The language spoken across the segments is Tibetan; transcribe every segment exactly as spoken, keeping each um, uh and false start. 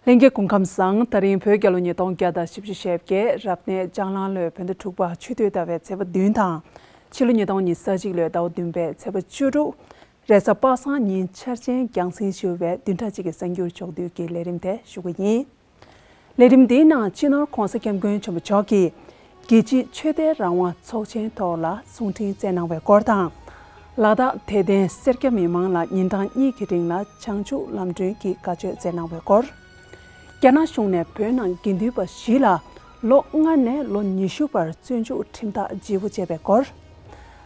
ལྷན་རྒྱས་སྐུ་ཁམས་བཟང་། ད་རིང་བོད་རྒྱལ་ལོ་ཉིས་སྟོང་བརྒྱ་དང་བཞི་བཅུ་ཞེ་བརྒྱད། རབ་གནས་ལྕགས་གླང་ལོའི་བོད་ཟླ་དྲུག་པ་ཆུ་སྟོད་ཟླ་བའི་ཚེས་པ་བདུན་དང་། ཕྱི་ལོ་ཉིས་སྟོང་ཉི་ཤུ་རྩ་གཅིག་ལོའི་ཟླ་བ་བདུན་པའི་ཚེས་པ་བཅུ་དྲུག་རེས་གཟའ་པ་སངས་ཉིན་འཆར་ཅན་རྒྱང་སྲིང་ཞུ་བའི་བདུན་ཕྲག་གཅིག་གི་གསར་འགྱུར་ཕྱོགས་བསྡུས་ཀྱི་ལས་རིམ་དེ་ཞུ་གི་ཡིན། ལས་རིམ་འདིའི་ནང་སྤྱི་ནོར་༧གོང་ས་༧སྐྱབས་མགོན་ཆེན་པོ་མཆོག་གིས་རྒྱལ་སྤྱིའི་ཆོས་དད་རང་དབང་ཚོགས་ཆེན་ཐོག་ལ་གསུང་འཕྲིན་བསྩལ་གནང་བའི་སྐོར་དང་། ལ་དྭགས་དད་ལྡན་སེར་སྐྱ་མི་མང་ལ་ཉིན་གྲངས་གཉིས་ཀྱི་རིང་ལ་བྱང་ཆུབ་ལམ་སྒྲོན་གྱི་བཀའ་ཆོས་བསྩལ་གནང་བའི་སྐོར། རྒྱ་ནག་གཞུང་ནས་བོད་ནང་དགེ་འདུན་པ་བཞི་ལ་ལོ་ལྔ་ནས་ལོ་ཉི་ཤུ་བར་བཙོན་འཇུག་ཁྲིམས་ཐག་བཅད་པ་བཅད་པའི་སྐོར།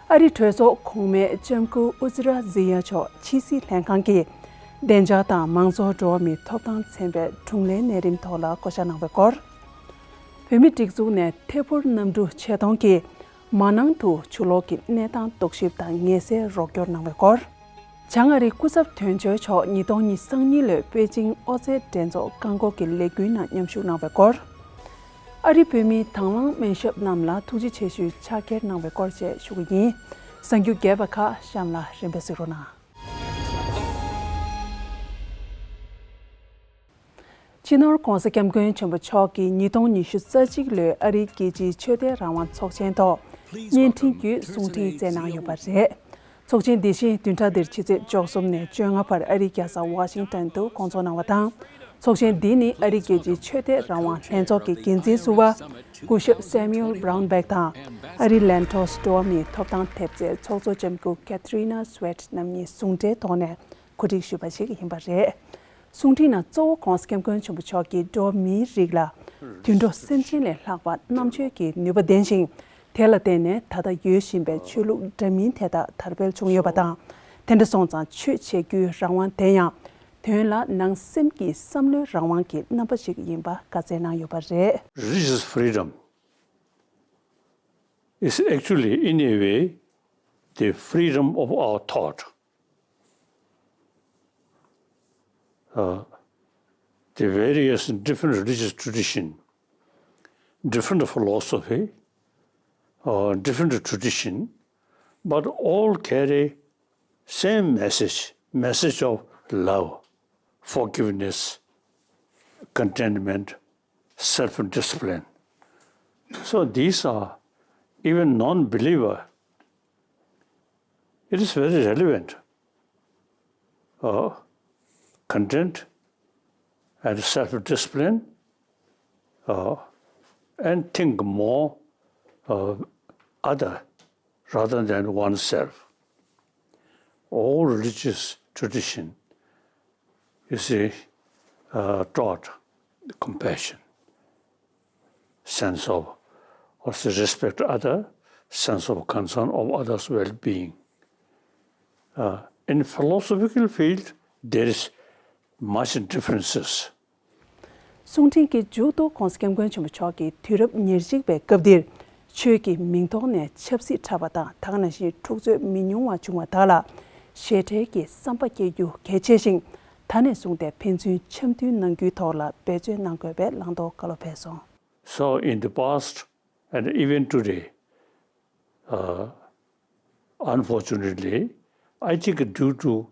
ཨ་རིའི་གྲོས་ཚོགས་གོང་མའི་ལྕམ་སྐུ་ཨུ་ཛི་ར་ཛི་ཡ་མཆོག་ཕྱི་སྲིད་ལྷན་ཁང་གི་བདེ་འཇགས་དང་མང་གཙོ་འགྲོ་བ་མིའི་ཐོབ་ཐང་ཚན་པའི་དྲུང་ལས་གནས་རིམ་ཐོག་ལ་བསྐོ་བཞག་གནང་བའི་སྐོར། བོད་མིའི་སྒྲིག་འཛུགས་ནས་ཐད་འཕུར་གནམ་གྲུ་ཆེད་གཏོང་གིས་མ་ནང་དུ་ཆུ་ལོག་གི་གནས་སྟངས་རྟོག་ཞིབ་དང་ངལ་སེལ་རོགས་སྐྱོར་གནང་བའི་སྐོར། བྱང་ཨ་རིའི་སྐུ་ཚབ་དོན་གཅོད་མཆོག་ཉིས་སྟོང་ཉི་ཤུ་རྩ་གཉིས་ལོའི་པེ་ཅིང་ཨོ་རྩལ་འགྲན་ཚོགས་བཀག་འགོག་གི་ལས་འགུལ་ནང་མཉམ་ཞུགས་གནང་བའི་སྐོར། ཨ་རིའི་བོད་མིའི་དང་བླངས་སྨན་ཞབས་རྣམས་ལ་ཐུགས་རྗེ་ཆེ་ཞུའི་ཕྱག་འཁྱེར་གནང་བའི་སྐོར་བཅས་ཞུ་གི་ཡིན། གསར་འགྱུར་རྒྱས་པ་ཁག་གཤམ་ལ་རིམ་པས་གཟིགས་རོགས་གནང་། སྤྱི་ནོར་༧གོང་ས་༧སྐྱབས་མགོན་ཆེན་པོ་མཆོག་གིས་ཉིས་སྟོང་ཉི་ཤུ་རྩ་གཅིག་ལོའི་ཨ་རིའི་རྒྱལ་སྤྱིའི་ཆོས་དད་རང་དབང་ཚོགས་ཆེན་ཐོག་བརྙན་འཕྲིན་བརྒྱུད་གསུང་འཕྲིན་བསྩལ་གནང་ཡོད་པ་རེད། ཚོགས་ཆེན་འདི་བཞིན་བདུན་ཕྲག་འདིར་ཕྱི་ཚེས་བཅུ་གསུམ་ནས་བཅོ་ལྔ་བར་ཨ་རིའི་རྒྱལ་ས་ཝ་ཤིང་ཏོན་དུ་སྐོང་ཚོགས་གནང་བ་དང་། ཚོགས་ཆེན་འདི་ནི་ཨ་རིའི་རྒྱལ་སྤྱིའི་ཆོས་དད་རང་དབང་ལྷན་ཚོགས་ཀྱི་འགན་འཛིན་ཟུར་པ་སྐུ་ཞབས་Samuel Brownback་དང་། ཨ་རིའི་ལན་ཊོས་འགྲོ་བ་མིའི་ཐོབ་ཐང་ཐེབས་རྩའི་ཚོགས་གཙོ་ལྕམ་སྐུ་Katrina Sweat་རྣམ་གཉིས་ཟུང་འབྲེལ་ཐོག་ནས་གོ་སྒྲིག་ཞུས་པ་ཞིག་ཡིན་པ་རེད། གསུང་འཕྲིན་ནང་གཙོ་བོ་༧གོང་ས་༧སྐྱབས་མགོན་ཆེན་པོ་མཆོག་གིས་འགྲོ་བ་མིའི་རིགས་ལ་དུད་འགྲོ་སེམས་ཅན་ལས་ལྷག་པ་རྣམ་དཔྱོད་ཀྱི་ནུས་པ་ལྡན་ཞིང་། དེ་ལ་བརྟེན་ནས་ད་ལྟ་ཡོད་བཞིན་པའི་ཆོས་ལུགས་འདྲ་མིན་དེ་དག་དར་སྤེལ་བྱུང་ཡོད་པ་དང་། དེ་འདྲ་སོང་ཙང་ཆོས་བྱེད་རྒྱུའི་རང་དབང་དེ་ཡང་དོན་ལ་ནང་སེམས་ཀྱི་བསམ་བློའི་རང་དབང་གི་རྣམ་པ་ཞིག་ཡིན་པ་བཀའ་སྩལ་གནང་ཡོད་པ་རེད། Religious freedom is actually, in a way, the freedom of our thought. Uh, the various different religious tradition, different philosophy, uh, different tradition, but all carry same message, message of love, forgiveness, contentment, self-discipline. So these are, even non-believer, it is very relevant. Uh, content and self-discipline, uh, and think more, uh, other rather than oneself. All religious tradition, you see, uh, taught compassion, sense of, also respect other, sense of concern of others' well-being. Uh, in philosophical field, there is much differences. གསུང་འཕྲིན་གྱི་མཇུག་ཏུ་༧གོང་ས་༧སྐྱབས་མགོན་ཆེན་པོ་མཆོག་གིས་དུས་རབས་ཉེར་གཅིག་པའི་སྐབས་འདིར་ཆོས་ཀྱི་མིང་ཐོག་ནས་ཆབ་སྲིད་འཁྲབ་པ་དང་། ད་ག་ནང་བཞིན་འཁྲུག་རྩོད་མི་ཉུང་བ་བྱུང་བ་དག་ལ་ཞེ་ཁྲེལ་གྱི་བསམ་པ་སྐྱེ་རྒྱུ་གལ་ཆེ་ཞིང་། ད་ནས་བཟུང་སྟེ་ཕན་ཚུན་འཆམ་མཐུན་གནང་རྒྱུའི་ཐོག་ལ་འབད་བརྩོན་གནང་དགོས་པའི་བླང་དོར་བཀའ་སློབ་ཕེབས་སོང་། So in the past and even today, uh, unfortunately, I think due to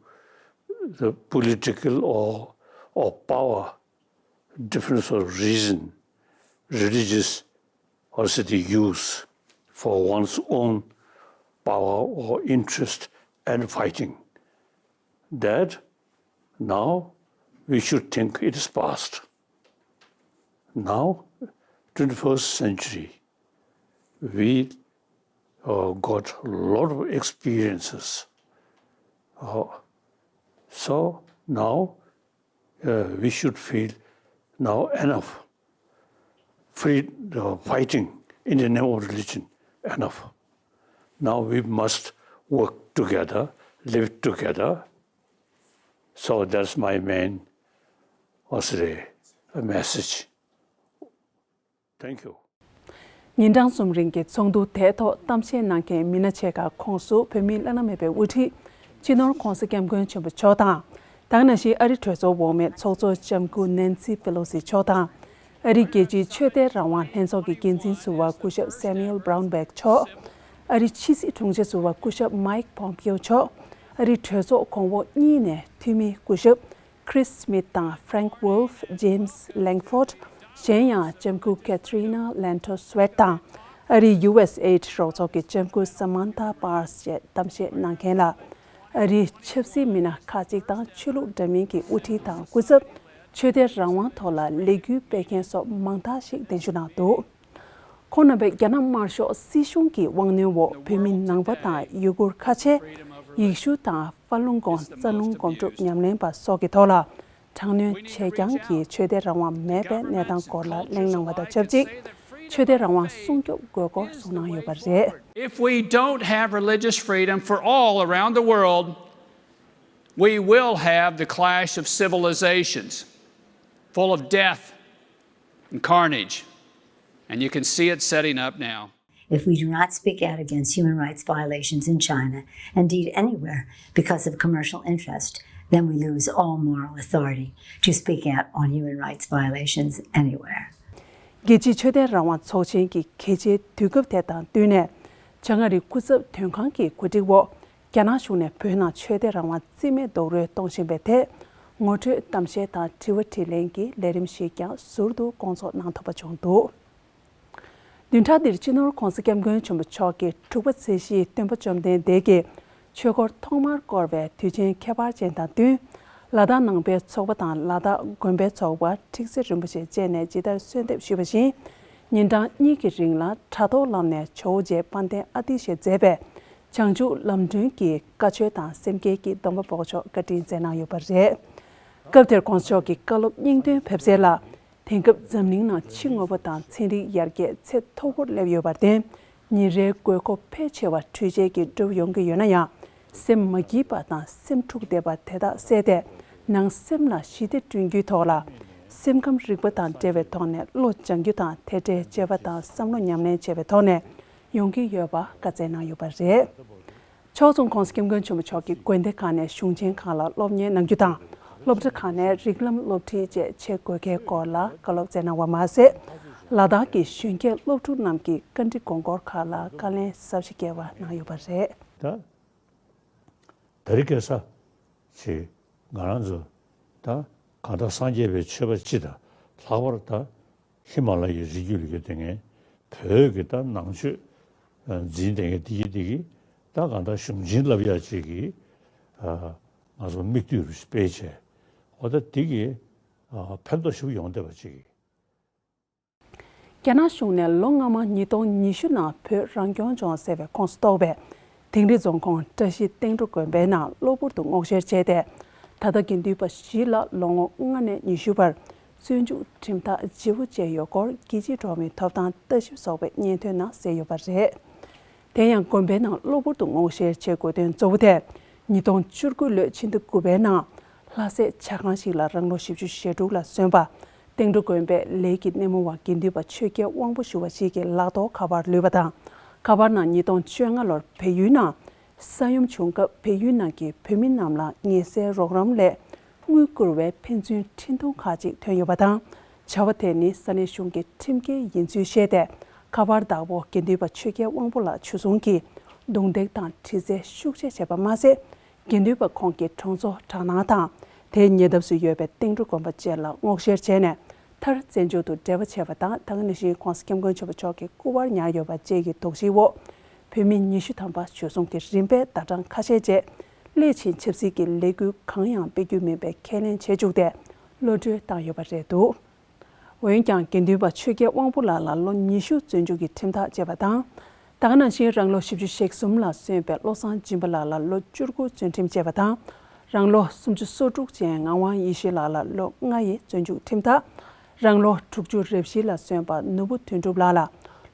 the political or, or power difference of reason, religious or city use for one's own power or interest and fighting, that now we should think it is past. Now, twenty-first century, we, uh, got a lot of experiences. Uh, so now, uh, we should feel now enough. Free, uh, fighting in the name of religion, enough. Now we must work together, live together. So that's my main, what's the, uh, message. Thank you. ཉིན་གྲངས་གསུམ་རིང་གི་ཚོགས་འདུ་དེའི་ཐོག་གཏམ་བཤད་གནང་མཁན་མི་སྣ་ཆེ་ཁག་ཁོངས་སུ་བོད་མིའི་བླ་ན་མེད་པའི་དབུ་ཁྲིད་སྤྱི་ནོར་༧གོང་ས་༧སྐྱབས་མགོན་ཆེན་པོ་མཆོག་དང་། ད་ག་ནང་བཞིན་ཨ་རི་གྲོས་ཚོགས་འོག་མའི་ཚོགས་གཙོ་ལྕམ་སྐུ་ནན་སི་པེ་ལོ་སི་མཆོག་དང་། ཨ་རིའི་རྒྱལ་སྤྱིའི་ཆོས་དད་རང་དབང་ལྷན་ཚོགས་ཀྱི་འགན་འཛིན་ཟུར་པ་སྐུ་ཞབས་Samuel Brownback་མཆོག་ཨ་རིའི་ཕྱི་སྲིད་དྲུང་ཆེ་ཟུར་པ་སྐུ་ཞབས་མའིག་པོམ་པིའོ་མཆོག་ཨ་རིའི་གྲོས་ཚོགས་གོང་འོག་གཉིས་ནས་འཐུས་མི་སྐུ་ཞབས་ Chris Smith དང་Frank Wolf, James Lankford, གཞན་ཡང་ལྕམ་སྐུ་Katrina Lentoswet དང་ཨ་རིའི་ཡུ་ཨེས་ཨེ་ཌི་རོགས་ཚོགས་ཀྱི་ལྕམ་སྐུ་Samantha Powers བཅས་གཏམ་བཤད་གནང་མཁན་ལ། ཨ་རིའི་ཆབ་སྲིད་མི་སྣ་ཁག་ཅིག་དང་ཆོས་ལུགས་འདྲ་མིན་གྱི་དབུ་ཁྲིད་དང་སྐུ་ཚབ། ཆོས་དད་རང་དབང་ཐོག་ལ་ལས་འགུལ་སྤེལ་མཁན་སོགས་མང་དག་ཞིག་གདན་ཞུ་གནང་འདུག་ཁོང་རྣམ་པས་རྒྱ་ནག་དམར་ཤོག་སྲིད་གཞུང་གི་དབང་གནོན་འོག་བོད་མི་ནང་པ་དང་ཡུ་གུར་ཁ་ཆེ། ཡེ་ཤུ་དང་ཧྥ་ལུན་གོང་རྩ་རླུང་སྒོམ་སྒྲུབ་ཉམས་ལེན་པ་སོགས་ཀྱི་ཐོག་ལ་དྲག་གནོན་བྱས་རྐྱང་གིས་ཆོས་དད་རང་དབང་མེད་པའི་གནས་སྟངས་སྐོར་ལ་གླེང་གནང་བ་དང་ཆབས་ཅིག་ཆོས་དད་རང་དབང་སྲུང་སྐྱོབ་དགོས་སྐོར་གསུངས་གནང་ཡོད་པ་རེད། If we don't have religious freedom for all around the world, we will have the clash of civilizations, full of death and carnage. And you can see it setting up now. If we do not speak out against human rights violations in China, indeed anywhere, because of commercial interest, then we lose all moral authority to speak out on human rights violations anywhere. རྒྱལ་སྤྱིའི་ཆོས་དད་རང་དབང་ཚོགས་ཆེན་གྱི་གལ་ཆེའི་དུས་སྐབས་དེ་དང་བསྟུན་ནས། བྱང་ཨ་རིའི་སྐུ་ཚབ་དོན་ཁང་གི་གོ་སྒྲིག་འོག་རྒྱ་ནག་གཞུང་ནས་བོད་ནང་ཆོས་དད་རང་དབང་རྩིས་མེད་རྡོག་རོལ་གཏོང་བཞིན་པའི་ཐད། ངོ་སྤྲོད་གཏམ་བཤད་དང་དྲི་བ་དྲིས་ལན་གྱི་ལས་རིམ་ཞིག་ཀྱང་ཟུར་དུ་སྐོང་ཚོགས་གནང་ཐུབ་པ་བྱུང་འདུག་བདུན་ཕྲག་འདིར་སྤྱི་ནོར་༧གོང་ས་༧སྐྱབས་མགོན་ཆེན་པོ་མཆོག་གིས་འབྲུག་པ་ཚེ་ཞིའི་སྟོན་པ་བཅོམ་ལྡན་འདས་ཀྱི་ཆོས་འཁོར་ཐོག་མར་བསྐོར་བའི་དུས་ཆེན་ཁྱད་པར་ཅན་དང་བསྟུན། ལ་དྭགས་ནང་པའི་ཚོགས་པ་དང་ལ་དྭགས་དགོན་པའི་ཚོགས་པ་ཁྲིག་རྩེ་རིན་པོ་ཆེ་བཅས་ནས་ཇི་ལྟར་གསོལ་འདེབས་ཞུས་པ་བཞིན། ཉིན་གྲངས་གཉིས་ཀྱི་རིང་ལ་དྲ་ཐོག་ལམ་ནས་ཇོ་བོ་རྗེ་དཔལ་ལྡན་ཨ་ཏི་ཤས་མཛད་པའི་བྱང་ཆུབ་ལམ་སྒྲོན་གྱི་བཀའ་ཆོས་དང་སེམས་བསྐྱེད་ཀྱི་སྡོམ་པ་འབོགས་ཆོག་བཀའ་དྲིན་སྩལ་གནང་ཡོད་པ་རེད། སྐབས་དེར་༧གོང་ས་མཆོག་གིས་བཀའ་སློབ་སྙིང་དོན་ཕེབས་གསལ་ལ། དེང་སྐབས་འཛམ་གླིང་ནང་ཕྱི་དངོས་པོ་དང་ཚན་རིག་ཡར་རྒྱས་ཚད་མཐོ་པོར་སླེབས་ཡོད་པར་བརྟེན། ཉིན་རེའི་དགོས་མཁོ་ཕལ་ཆེ་བ་འཕྲུལ་ཆས་ཀྱིས་སྒྲུབ་ཡོང་གི་ཡོད་ན་ཡང་། སེམས་མ་སྐྱིད་པ་དང་སེམས་འཁྲུག་བསྡད་པ་དེ་དག་བསལ་ཏེ། ནང་སེམས་ལ་ཞི་བདེ་བསྐྲུན་རྒྱུའི་ཐོག་ལ། སེམས་ཁམས་རིག་པ་དང་འབྲེལ་བའི་ཐོག་ནས་བློ་སྦྱང་རྒྱུ་དང་དེ་འབྲེལ་དཔྱད་པ་དང་བསམ་བློ་ཉམས་ལེན་བྱེད་པའི་ཐོག་ནས་ཡོང་གི་ཡོད་པ་བཀའ་སྩལ་གནང་ཡོད་པ་རེད། ཕྱོགས་མཚུངས་༧གོང་ས་༧སྐྱབས་མགོན་ཆེན་པོ་མཆོག་གིས་དགོན་སྡེ་ཁག་ནས་གཞུང་ཆེན་ཁག་ལ་སློབ་གཉེར་གནང་རྒྱུ་དང་། སློབ་གྲྭ་ཁག་ནས་རིགས་ལམ་སློབ་ཁྲིད་བཅས་བྱེད་དགོས་གལ་སྐོར་ལ་བཀའ་སློབ་སྩལ་གནང་བ་མ་ཟད། ལ་དྭགས་ཀྱི་གཞོན་སྐྱེས་སློབ་ཕྲུག་རྣམས་ཀྱི་བཀའ་འདྲི་དགོངས་སྐོར་ཁག་ལ་བཀའ་ལན་ཟབ་ཞིང་རྒྱས་པ་གནང་ཡོད་པ་རེད། ད་དེ་རིང་ཁ་སང་ཅིག་ང་རང་ཚོ་ད་གང་ལྟར་སངས་རྒྱས་པའི་ཆོས་པ་སྤྱི་དང་། ལྷག་པར་ད་ཧི་མ་ལ་ཡའི་རི་རྒྱུད་ལ་ཡོད་བསྡད་མཁན་བོད་ཀྱི་ད་ནང་ཆོས་འཛིན་བསྡད་མཁན་དེ་གི་དེ་གི་ད་གང་ལྟར་གཞུང་ཆེན་བསླབ་ཡག་ཅིག་གི་ང་ཚོ་མིག་ལྟོས་རུ་སྤེལ་བྱས། འོ་ད་དེ་གི་ཕན་ཐོགས་ཞིག་ཡོང་བསྡད་པ་ཅིག་གི། རྒྱ་ནག་གཞུང་ནས་ལོ་སྔ་མ་ཉིས་སྟོང་ཉི་ཤུ་ནང་བོད་རང་སྐྱོང་ལྗོངས་ཟེར་བའི་ཁོངས་སུ་གཏོགས་པའི་དིང་རི་རྫོང་ཁོངས་བཀྲ་ཤིས་བསྟན་འགྲོ་དགོན་པའི་ནང་གློ་བུར་དུ་སྔོག་བཤེར་བྱས་ཏེ། ད་ལྟ་དགེ་འདུན་པ་བཞི་ལ་ལོ་ངོ་ལྔ་ནས་ཉི་ཤུ་བར་བཙོན་འཇུག་ཁྲིམས་ཐག་ལྗིད་པོ་བཅད་ཡོད་སྐོར་རྒྱལ་སྤྱིའི་འགྲོ་བ་མིའི་ཐོབ་ཐང་ལྟ་ཞིབ་ཚོགས་པས་སྙན་ཐོའི་ནང་གསལ་ཡོད་པ་རེད། དེ་ཡང་དགོན་པའི་ནང་གློ་བུར་དུ་སྔོག་བཤེར་བྱེད་དགོས་དོན་གཙོ་བོ་དེ། ཉིས་སྟོང་བཅུ་དགུ་ལོའི་ཕྱི་ཟླ་དགུ་པའི་ནང་ལྷ་སའི་ཇ་ཁང་ཞིག་ལ་རང་ལོ་བཞི་བཅུ་ཞེ་དྲུག་ལ་སོན་པ། བསྟན་འགྲོ་དགོན་པའི་ལས་ཀྱི་སྣེ་མོ་བ་དགེ་འདུན་པ་ཆོས་རྒྱལ་དབང་པོ་ཞུ་བ་ཞིག་གི་ལག་ཐོག་ཁ་པར་ལུས་པ་དང་། ཁ་པར་ནང་ཉིས་སྟོང་བཅོ་ལྔ་ལོར་བལ་ཡུལ་ནང་ས་ཡོམ་བྱུང་སྐབས་བལ་ཡུལ་ནང་གི་བོད་མི་རྣམས་ལ་ངལ་སེལ་རོགས་རམ་སླད་དངུལ་བསྐུར་བའི་ཕན་ཚུན་འཕྲིན་ཐུང་ཁག་ཅིག་ཐོན་ཡོད་པ་དང་། བྱ་བ་དེ་ནི་ས་གནས་གཞུང་གི་ཁྲིམས་འགལ་ཡིན་ཚུལ་བཤད་དེ། ཁ་པར་བདག་པོ་དགེ་འདུན་པ་ཆོས་རྒྱལ་དབང་པོ་ལགས་ཆོས་སྲུང་གིས་རྡུང་རྡེག་དང་དྲི་རྩད་ཤུགས་ཆེ་བྱས་པ་མ་ཟད། དགེ་འདུན་པ་ཁོང་གི་གྲོང་ཚོ་བྲག་སྣང་དང་། དེའི་ཉེ་འདབས་སུ་ཡོད་པའི་བསྟན་འགྲོ་དགོན་པ་བཅས་ལ་སྔོག་བཤེར་བྱས་ནས། མཐར་བཙན་བྱོལ་དུ་བསྒྲལ་བ་བྱས་པ་དང་། ད་ག་ནང་བཞིན་༧གོང་ས་༧སྐྱབས་མགོན་ཆེན་པོ་མཆོག་གི་སྐུ་པར་ཉར་ཡོད་པ་བཅས་ཀྱི་དོགས་གཞིའི་འོག་བོད་མི་ཉི་ཤུ་ཐམ་པ་འཇུ་བཟུང་གིས་རིམ་པས་ཟླ་གྲངས་ཁ་ཤས་རྗེས། སླད་ཕྱིན་ཆབ་སྲིད་ཀྱི་ལས་འགུལ་གང་ཡང་སྤེལ་རྒྱུ་མིན་པའི་ཁས་ལེན་བྱེད་བཅུག་སྟེ། གློད་གྲོལ་བཏང་ཡོད་པ་རེད་འདུག་འོན་ཀྱང་། དགེ་འདུན་པ་ཆོས་རྒྱལ་དབང་པོ་ལགས་ལ་ལོ་ཉི་ཤུ་བཙོན་འཇུག་གི་ཁྲིམས་ཐག་བཅད་པ་དང་། ད་ག་ནང་བཞིན་རང་ལོ་བཞི་བཅུ་ཞེ་གསུམ་ལ་སོན་པའི་བློ་བཟང་སྦྱིན་པ་ལགས་ལ་ལོ་བཅུ་དགུ་བཙོན་ཁྲིམས་བཅད་པ་དང་། རང་ལོ་སུམ་ཅུ་སོ་དྲུག་ཅན་ངག་དབང་ཡེ་ཤེས་ལགས་ལ་ལོ་ལྔ་ཡི་བཙོན་འཇུག་ཁྲིམས་ཐག་རང་ལོ་དྲུག་ཅུ་རེ་བཞི་ལ་སོན་པ་ནོར་བུ་དོན་གྲུབ་ལགས་ལ་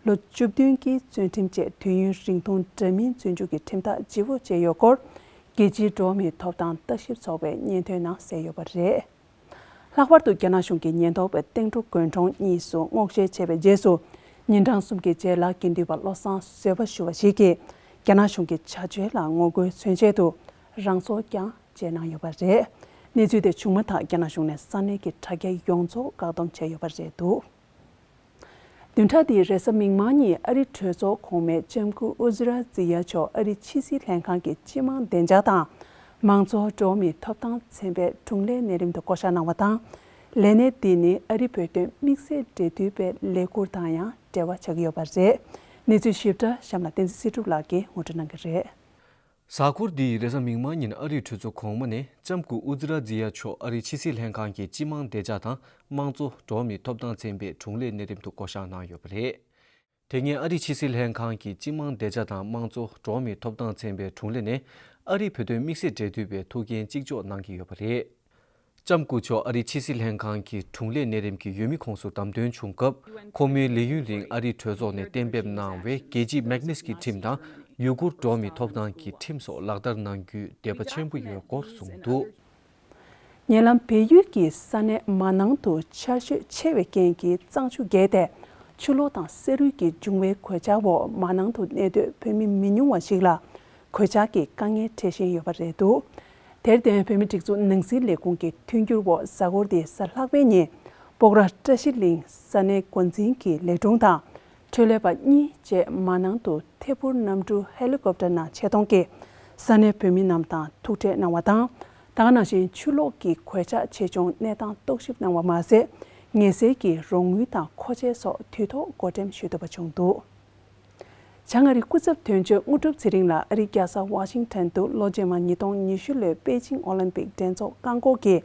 ལོ་བཅུ་བདུན་གྱི་བཙོན་ཁྲིམས་བཅས། དུས་ཡུན་རིང་ཐུང་འདྲ་མིན་བཙོན་འཇུག་གི་ཁྲིམས་ཐག་ལྗིད་པོ་བཅད་ཡོད་སྐོར། རྒྱལ་སྤྱིའི་འགྲོ་བ་མིའི་ཐོབ་ཐང་ལྟ་ཞིབ་ཚོགས་པའི་སྙན་ཐོའི་ནང་གསལ་ཡོད་པ་རེད། ལྷག་པར་དུ་རྒྱ་ནག་གཞུང་གིས་ཉེན་རྟོག་པས་བསྟན་འགྲོ་དགོན་གྲོང་གཉིས་སུ་སྔོག་བཤེར་བྱས་པའི་རྗེས་སུ། ཉིན་གྲངས་གསུམ་གྱི་རྗེས་ལ་དགེ་འདུན་པ་བློ་བཟང་བཟོད་པ་ཞུ་བ་ཞིག་གིས། རྒྱ་ནག་གཞུང་གི་བྱ་སྤྱོད་ལ་ངོ་རྒོལ་མཚོན་ཆེད་དུ་རང་སྲོག་ཀྱང་བཅད་གནང་ཡོད་པ་རེད། གནས་ཚུལ་དེ་བྱུང་མ་ཐག་རྒྱ་ནག་གཞུང་ནས་ས་གནས་ཀྱི་དྲ་རྒྱ་ཡོངས་རྫོགས་བཀག་སྡོམ་བྱས་ཡོད་པ་རེད་འདུག་བདུན་ཕྲག་འདིའི་རེས་གཟའ་མིག་དམར་ཉིན་ཨ་རིའི་གྲོས་ཚོགས་གོང་མའི་ལྕམ་སྐུ་ཨུ་ཛི་ར་ཛི་ཡ་མཆོག་ཨ་རིའི་ཕྱི་སྲིད་ལྷན་ཁང་གི་སྤྱི་དམངས་བདེ་འཇགས་དང་ མང་གཙོ་འགྲོ་བ་མིའི་ཐོབ་ཐང་ཚན་པའི་དྲུང་ལས་གནས་རིམ་དུ་བསྐོ་གཞག་གནང་བ་དང་། ལས་གནས་འདི་ནི་ཨ་རི་བོད་དོན་དམིགས་བསལ་འབྲེལ་མཐུད་པའི་ལས་ཁུར་དང་ཡང་འབྲེལ་བ་ཆགས་ཀྱི་ཡོད་པ་རེད། གནས་ཚུལ་ཞིབ་ཕྲ་གཤམ་ལ་བསྟན་འཛིན་སྲིད་སྒྲུབ་ལགས་ཀྱིས་ངོ་སྤྲོད་གནང་གི་རེད། གཟའ་འཁོར་འདིའི་རེས་གཟའ་མིག་དམར་ཉིན་ཨ་རིའི་གྲོས་ཚོགས་གོང་མ་ནས་ལྕམ་སྐུ་ཨུ་ཛི་ར་ཛི་ཡ་མཆོག་ཨ་རིའི་ཕྱི་སྲིད་ལྷན་ཁང་གི་སྤྱི་དམངས་བདེ་འཇགས་དང་དམངས་གཙོ་འགྲོ་བ་མིའི་ཐོབ་ཐང་ཚན་པའི་དྲུང་ལས་གནས་རིམ་དུ་བསྐོ་གཞག་གནང་ཡོད་པ་རེད། དེ་སྔོན་ཨ་རིའི་ཕྱི་སྲིད་ལྷན་ཁང་གི་སྤྱི་དམངས་བདེ་འཇགས་དང་དམངས་གཙོ་འགྲོ་བ་མིའི་ཐོབ་ཐང་ཚན་པའི་དྲུང་ལས་ནས་ཨ་རིའི་བོད་དོན་དམིགས་བསལ་འབྲེལ་མཐུད་པའི་ཐུགས་འགན་གཅིག་ལྕོགས་གནང་གི་ཡོད་པ་རེད། ལྕམ་སྐུ་མཆོག་ཨ་རིའི་ཕྱི་སྲིད་ལྷན་ཁང་གི་དྲུང་ལས་གནས་རིམ་གྱི་འོས་མི་ཁོངས་སུ་བདམས་ཐོན་བྱུང་སྐབས། ཁོང་མོའི་ལས་ཡུན་རིང་ཨ་རིའི་གྲོས་ཚོགས་ནས་གཏན་འབེབས་གནང་བའི་རྒྱལ་སྤྱིའི་མེག་ནིས་ཀྱི་ཁྲིམས་དང་ཡུ་གུར་འགྲོ་བ་མིའི་ཐོབ་ཐང་གི་ཁྲིམས་སོགས་ལག་བསྟར་གནང་རྒྱུའི་འདོད་པ་ཆེན་པོ་ཡོད་སྐོར་གསུངས་འདུག། ཉེ་ལམ་བལ་ཡུལ་གྱི་ས་གནས་མ་ནང་དུ་ཆར་ཞོད་ཆེ་བའི་རྐྱེན་གྱིས་གཙང་ཆུ་རྒྱས་ཏེ། ཆུ་ལོག་དང་སེར་བུ་གི་འབྱུང་བའི་གོད་ཆག་འོག་མ་ནང་དུ་གནས་སྡོད་བོད་མི་མི་ཉུང་བ་ཞིག་ལ་གོད་ཆག་གི་དཀའ་ངལ་འཕྲད་བཞིན་ཡོད་པ་རེད་འདུག། དེར་བརྟེན་བོད་མིའི་སྒྲིག་འཛུགས་ནང་སྲིད་ལས་ཁུངས་ཀྱི་མཐུན་འགྱུར་འོག་གཟའ་འཁོར་འདིའི་གཟའ་ལྷག་པའི་ཉིན་སྤོག་ར་བཀྲ་ཤིས་གླིང་ས་གནས་འགོ་འཛིན་གྱི་ལས་དྲུང་དང་། འཕྲོད་ལས་པ་གཉིས་བཅས་མ་ནང་དུ་ཐད་འཕུར་གནམ་གྲུ་ཧེ་ལི་ཀོབ་ཊར་ནང་ཆེད་གཏོང་གིས་ས་གནས་བོད་མི་རྣམས་དང་ཐུག་འཕྲད་གནང་བ་དང་། ད་ག་ནང་བཞིན་ཆུ་ལོག་གི་གོད་ཆག་ཆེ་ཆུང་གནས་སྟངས་རྟོག་ཞིབ་གནང་བ་མ་ཟད། ངལ་སེལ་གྱི་རོགས་དངུལ་དང་མཁོ་ཆས་སོགས་དུས་ཐོག་བགོ་འགྲེམས་ཞུ་ཐུབ་པ་བྱུང་འདུག། བྱང་ཨ་རིའི་སྐུ་ཚབ་དོན་གཅོད་དངོས་གྲུབ་ཚེ་རིང་ལགས་ཨ་རིའི་རྒྱལ་ས་ཝ་ཤིང་ཊོན་དུ་ལོ་རྗེས་མ་ཉིས་སྟོང་ཉི་ཤུ་ལོའི་པེ་ཅིང་ཨོ་ལིམ་པིག་འགྲན་ཚོགས་བཀག་འགོག་གི་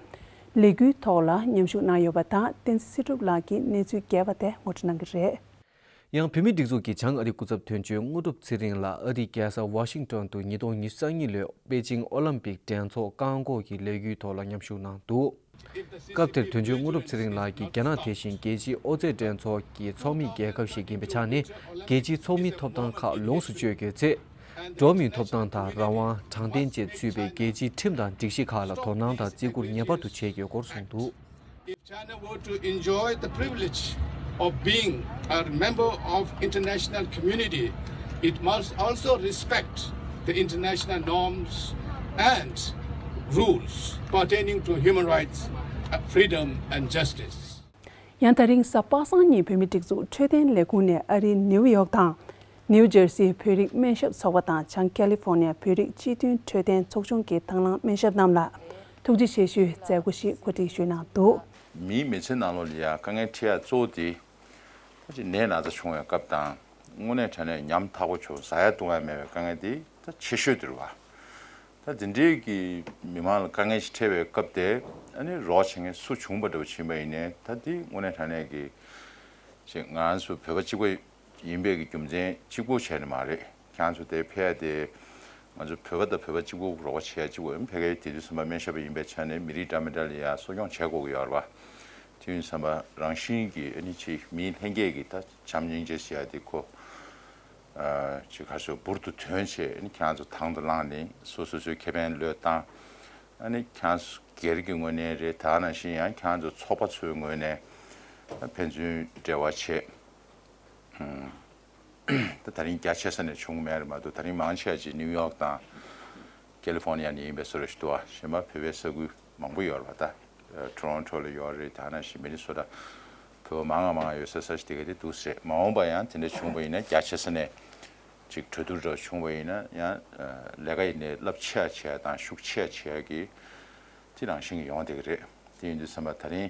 ལས་འགུལ་ཐོག་ལ་མཉམ་ཞུགས་གནང་ཡོད་པ་དང་། བསྟན་འཛིན་སྲིད་སྒྲུབ་ལགས་ཀྱིས་གནས་ཚུལ་རྒྱས་པ་དེ་ངོ་སྤྲོད་གནང་གི་རེད། ཡང་བོད་མིའི་སྒྲིག་འཛུགས་ཀྱི་བྱང་ཨ་རིའི་སྐུ་ཚབ་དོན་གཅོད་དངོས་གྲུབ་ཚེ་རིང་ལགས་ཨ་རིའི་རྒྱལ་ས་ཝ་ཤིང་ཊོན་དུ་ཉིས་སྟོང་ཉི་ཤུ་རྩ་གཉིས་ལོའི་པེ་ཅིང་ཨོ་ལིམ་པིག་འགྲན་ཚོགས་བཀག་འགོག་གི་ལས་འགུལ་ཐོག་ལ་མཉམ་ཞུགས་གནང་འདུག། སྐབས་དེར་དོན་གཅོད་དངོས་གྲུབ་ཚེ་རིང་ལགས་ཀྱིས་རྒྱ་ནག་དེ་བཞིན་རྒྱལ་སྤྱིའི་ཨོ་རྩེད་འགྲན་ཚོགས་ཀྱི་ཚོགས་མི་རྒྱལ་ཁབ་ཞིག་ཡིན་པའི་ཆ་ནས། རྒྱལ་སྤྱིའི་ཚོགས་མིའི་ཐོབ་ཐང་ཁག་ལོངས་སུ་སྤྱོད་དགོས་ཚེ། འགྲོ་བ་མིའི་ཐོབ་ཐང་དང་རང་དབང་དྲང་བདེན་བཅས་ཚུད་པའི་རྒྱལ་སྤྱིའི་ཁྲིམས་དང་སྒྲིག་གཞི་ཁག་ལ་དོ་སྣང་དང་བརྩི་བཀུར་ངེས་པར་དུ་བྱེད་དགོས་སྐོར་གསུངས་འདུག། If China were to enjoy the privilege of being a member of international community, it must also respect the international norms and rules pertaining to human rights, uh, freedom and justice. ཡང་ད་རིང་གཟའ་པ་སངས་ཉིན་བོད་མིའི་སྒྲིག་འཛུགས་འཕྲོད་བསྟེན་ལས་ཁུངས་ནས་ཨ་རིའི་ནིའུ་ཡོག་དང་། ནིའུ་ཇར་སིའི་བོད་རིགས་སྨན་ཞབས་ཚོགས་པ་དང་བྱང་ཀེ་ལི་ཧྥོ་ནི་ཡ་བོད་རིགས་སྤྱི་མཐུན་འཕྲོད་བསྟེན་ཚོགས་ཆུང་གི་དང་བླངས་སྨན་ཞབས་རྣམས་ལ་ཐུགས་རྗེ་ཆེ་ཞུའི་མཛད་སྒོ་ཞིག་གོ་སྒྲིག་ཞུས་གནང་འདུག། མིའི་མི་ཚེ་ནང་ལོགས་ལ་ཡ་དཀའ་ངལ་འཕྲད་ཡ་གཙོ་བོ་དེ། ད་ཅིག་ནད་ན་ཚ་བྱུང་བའི་སྐབས་དང་། དངོས་གནས་དྲང་གནས་ཉམ་ཐག་པོ་བྱུང་ཟ་ཡ་བཏུང་ཡ་མེད་པའི་དཀའ་ངལ་དེ་ད་ཆེ་ཤོས་དེ་རེད་བ། ད་དེ་འདྲའི་གི་མི་མང་ལ་དཀའ་ངལ་ཞིག་འཕྲད་པའི་སྐབས་དེ། ཨ་ནི་རོགས་བྱེད་མཁན་སུ་བྱུང་པ་འདྲ་བོ་ཕྱིན་པ་ཡིན་ནའི་ད་དེ་དངོས་གནས་དྲང་གནས་ཀྱི་ཅིག་ང་རང་ཚོ་བོད་པ་གཅིག་པ་ཡིན་པའི་གི་རྒྱུ་མཚན་གཅིག་པོ་བྱས་ནས་མ་རེད། ཁྱེད་རང་ཚོ་དེ་ཕེབས་ཡ་དེ་ང་ཚོ་བོད་པ་དང་བོད་པ་གཅིག་པོ་རོགས་པ་བྱེད་ཡ་གཅིག་པོ་ཡིན། ཕ་གིའི་དེ་དུས་ཙམ་པ་སྨན་ཞབས་པ་ཡིན་པའི་ཆ་ནས་མི་རིགས་འདྲ་མི་འདྲ་ལ་ཡ་གསོ་སྐྱོང་བྱེད་དགོས་ཀྱི་ཡོད་རེད་བ། དེ་ཡིན་ཙམ་པ་རང་བཞིན་གྱི་ཨ་ནི་ཅིག་མིའི་ལྷན་སྐྱེས་ཀྱི་ད་བྱམས་སྙིང་རྗེ་ཟེར་ཡ་དེ་ཁོ། ཅིག་ཁ་ཤོ་འབུར་དུ་ཐོན་བྱས་ཨ་ནི་ཁྱེད་རང་ཚོ་དང་དུ་བླངས་ནས་སོ་སོ་སོའི་ཁེ་ཕན་བློས་བཏང་། ཨ་ནི་ཁྱེད་རང་ཚོ་སྒེར་གྱི་ངོས་ནས་རེད། ད་ནང་བཞིན་ཡང་ཁྱེད་རང་ཚོ་ཚོགས་པ་ཚོའི་ངོས་ནས་ཕན་ཚུན་འབྲེལ་བ་བྱས། ད་ད་རིང་རྒྱ་ཆེ་ས་ནས་བྱུང་མེད་རེད་མ་གཏོགས། ད་རིང་མང་ཆེ་བ་ཅིག་ནིའུ་ཡོག་དང་ཀེ་ལི་ཧྥོ་ནི་ཡ་ནས་ཡིན་པའི་བཟོ་འདྲ་ཞིག་འདུག་བ། གཞན་པ་བོད་པའི་ས་ཁུལ་མང་པོ་ཡོད་རེད་བ། ད་ཊོ་རོན་ཊོ་ལ་ཡོད་རེད། ད་ནང་བཞིན་མི་ནི་སོ་ཊ། བོད་པ་མང་ང་མང་ང་ཡོད་ས་ས་ཞིག་དེ་ག་དེ་འདུག་ཟེར། མ་འོངས་པ་ཡང་དེ་འདྲ་བྱུང་བ་ཡིན་ན་རྒྱ་ཆེ་ས་ནས་ཅིག་གྲོས་བསྡུར་འདྲ་བྱུང་བ་ཡིན་ན་ཡང་ལས་ཀ་ཡིན་ནའི་རླབས་ཆེ་བ་བྱེད་ཡ་དང་ཤུགས་ཆེ་བ་བྱེད་ཡ་གི་དེ་རང་བཞིན་གྱི་ཡོང་བསྡད་ཀྱི་རེད། དེ་ཡིན་དུས་ཙམ་པ་ད་རིང་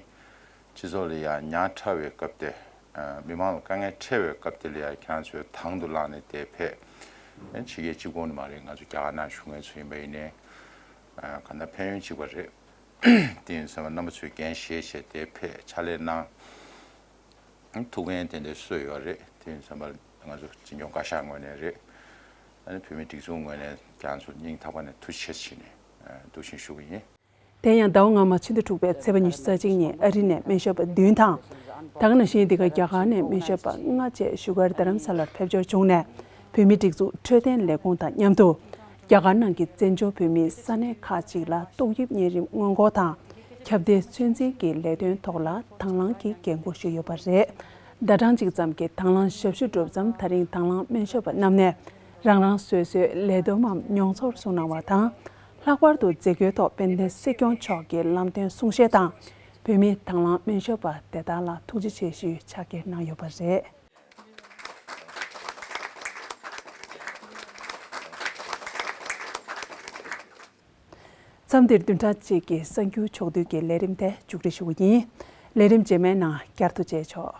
སྤྱི་ཚོགས་ལ་ཡང་ཉག་ཕྲ་བའི་སྐབས་དེ། མི་མང་ལ་དཀའ་ངལ་འཕྲད་པའི་སྐབས་དེ་ལ་ཡང་ཁྱེད་རང་ཚོས་དང་དུ་བླངས་ནས་དེ་ཕེབས། ཕྱི་རྒྱལ་གཅིག་པོ་ནི་མ་རེད། ང་ཚོ་རྒྱ་གར་ནང་བཞུགས་མཁན་ཚོ་ཡིན་པ་ཡིན་ནའི་གང་ལྟར་ཕན་ཡོན་གཅིག་པ་རེད། དེ་ཡིན་ཙམ་པ་རྣམ་པ་ཚོས་འགན་བཞེས་བྱས་དེ་ཕེབས་ཕྱག་ལས་གནང་། ཐུགས་ཕན་དེ་འདྲ་གསོས་ཡོད་རེད། དེ་ཡིན་ཙམ་པ་ང་ཚོ་འཛིན་སྐྱོང་བཀའ་ཤག་ངོས་ནས་རེད། ཨ་ནི་བོད་མིའི་སྒྲིག་འཛུགས་ངོས་ནས་ཁྱེད་རང་ཚོ་སྙིང་ཐག་པ་ནས་ཐུགས་རྗེ་ཆེ་ཞུས་ནས་འདུག་བཞིན་ཞུ་གི་ཡིན། དེ་ཡང་ཟླ་བ་སྔ་མ་ཕྱི་ཟླ་དྲུག་པའི་ཚེས་པ་ཉི་ཤུ་རྩ་གཅིག་ཉིན་ཨ་རི་ནས་སྨན་ཞབས་པ་བདུན་དང་། ད་ག་ནང་བཞིན་འདི་ག་རྒྱ་གར་ནས་སྨན་ཞབས་པ་ལྔ་བཅས་བཞུགས་སྒར་རྡ་རམ་ས་ལར་ཕེབས་འབྱོར་བྱུང་ནས། བོད་མིའི་སྒྲིག་འཛུགས་འཕྲོད་བསྟེན་ལས་ཁུངས་དང་མཉམ་དུ། རྒྱ་གར་ནང་གི་བཙན་བྱོལ་བོད་མིའི་ས་གནས་ཁག་ཅིག་ལ་ཏོག་དབྱིབས་གཉན་རིམས་སྔོན་འགོག་དང་། ཁྱབ་གདལ་ཚོད་འཛིན་གྱི་ལས་དོན་ཐོག་ལ་དང་བླངས་ཀྱི་འགན་འཁུར་ཞུས་ཡོད་པ་རེད། ཟླ་གྲངས་གཅིག་ཙམ་གྱི་དང་བླངས་ཞབས་ཞུ་གྲུབ་མཚམས། ད་རིང་དང་བླངས་སྨན་ཞབས་པ་རྣམས་ནས་རང་རང་སོ་སོའི་ལས་བསྡོམས་མམ་མྱོང་ཚོར་གསུངས་གནང་བ་དང་། ལྷག་པར་དུ་མཛད་སྒོའི་ཐོག་དཔལ་ལྡན་སྲིད་སྐྱོང་མཆོག་གི་ལམ་སྟོན་གསུང་བཤད་དང་། བོད་མིའི་དང་བླངས་སྨན་ཞབས་པ་དེ་དག་ལ་ཐུགས་རྗེ་ཆེ་ཞུའི་ཕྱག་འཁྱེར་གནང་ཡོད་པ་རེད། མཚམས་འདིར་བདུན་ཕྲག་གཅིག་གི་གསར་འགྱུར་ཕྱོགས་བསྡུས་ཀྱི་ལས་རིམ་དེ་མཇུག་སྒྲིལ་ཞུ་གི་ཡིན། ལས་རིམ་རྗེས་མའི་ནང་བསྐྱར་དུ་མཇལ་ཆོག